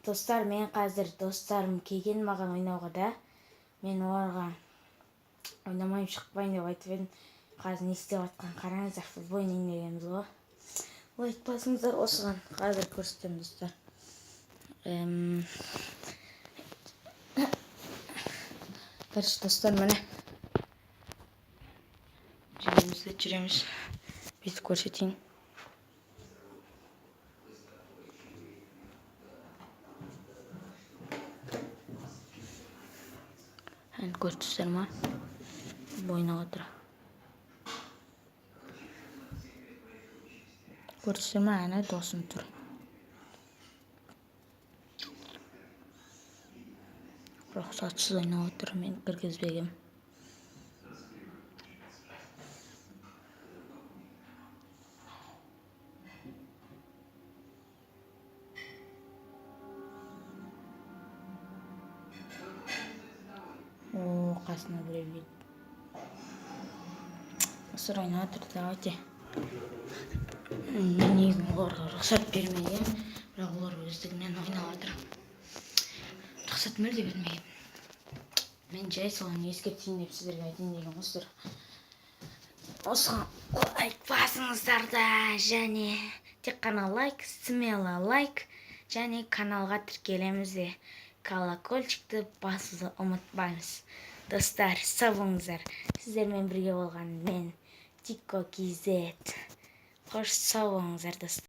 Достар, мен қазір достарым келген маған ойнауға да, мен оларға ойнамаймын, шықпаймын деп айтып едім. Қазір не істеп жатқанын қараңыздар. Футбол ойнайын дегенбіз ғой. Лайк басыңыздар осыған. Қазір көрсетемін, достар. Короче, достар, міне, жүреміз де жүреміз. Бүйтіп көрсетейін. Әне, көріп тұрсыздар ма, ойнап отыр, көріп тұрсыздар ма? Әне, досым тұр. Рұқсатсыз ойнап отыр, мен кіргізбегем. О, қасына біреу келді. Достар, ойнап отыр. Давайте. Мен негізі оларға рұқсат бермегем, бірақ олар өздігінен ойнап жатыр. Рұқсат мүлде бермеген. Мен жай соны ескертейін деп, сіздерге айтайын деген ғой. Сіздер осыған лайк басыңыздар да, және тек қана лайк, смело лайк, және каналға тіркелеміз де, колокольчикті басуды ұмытпаймыз. Достар, сау болыңыздар. Сіздермен бірге болған мен, Тико KZ. Қош, сау болыңыздар, достар.